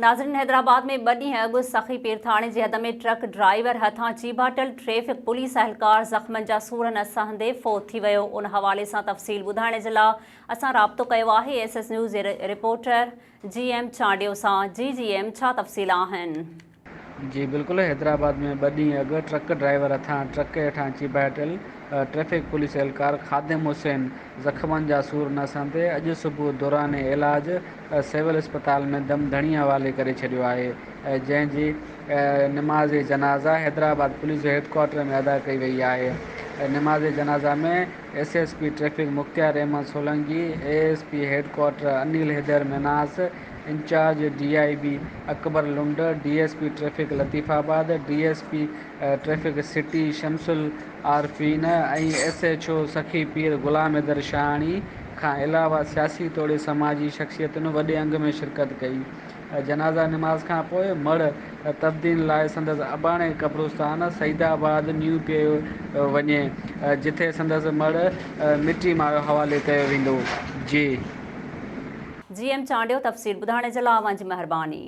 ناظرين حيدرآباد ۾ ٻه ڏينهن اڳ سخي پير ٿاڻي جي حد ۾ ٽرڪ ڊرائيور هٿان چيڀاٽيل ٽريفڪ پوليس اهلڪار زخمن جا سور نه سهندي فوت ٿي ويو ان حوالي سان تفصيل ٻڌائڻ جي لا اسان رابطو ڪيو آهي ايس ايس نيوز جي رپورٽر جي ايم چانڊيو سان جي جي ايم ڇا تفصيل آهن. جي بلڪل حيدرآباد ۾ ٻه ڏينهن اڳ ٽرڪ ڊرائيور هٿان ٽرڪ هيٺان چيڀاٽيل ٽريفڪ پوليس اهلڪار خادم حسين زخمن جا سور نه سهندي اڄ صبح دوران علاج سول اسپتال ۾ دم ڌڻي حوالي ڪري ڇڏيو آهي جنهن جي نماز جنازه حيدرآباد پوليس هيڊ ڪوارٽر ۾ ادا ڪئي وئي آهي نماز جنازه ۾ S S P traffic Mukhtiar Ahmed Solangi, A S P headquarter Anil Haider Minhas, incharge D I B Akbar Lund, D S P traffic Latifabad, D S P traffic city Shams Ularifeen ۽ S H O Sakhi Pir Ghulam Haider Shahani کان علاوه سياسي توڙي سماجي شخصيتن وڏي انگ ۾ شرڪت ڪئي. جنازه نماز کان پوء مڙهه تدفين لاء سندس اباڻي قبرستان سعيد آباد نيو پيو وڃي جٿي سندس مڙهه مٽي ماء حوالي ڪيو ويندو. جي. جي ايم چانڊيو تفصيل ٻڌائڻ جي لاء اوهان جي مهرباني.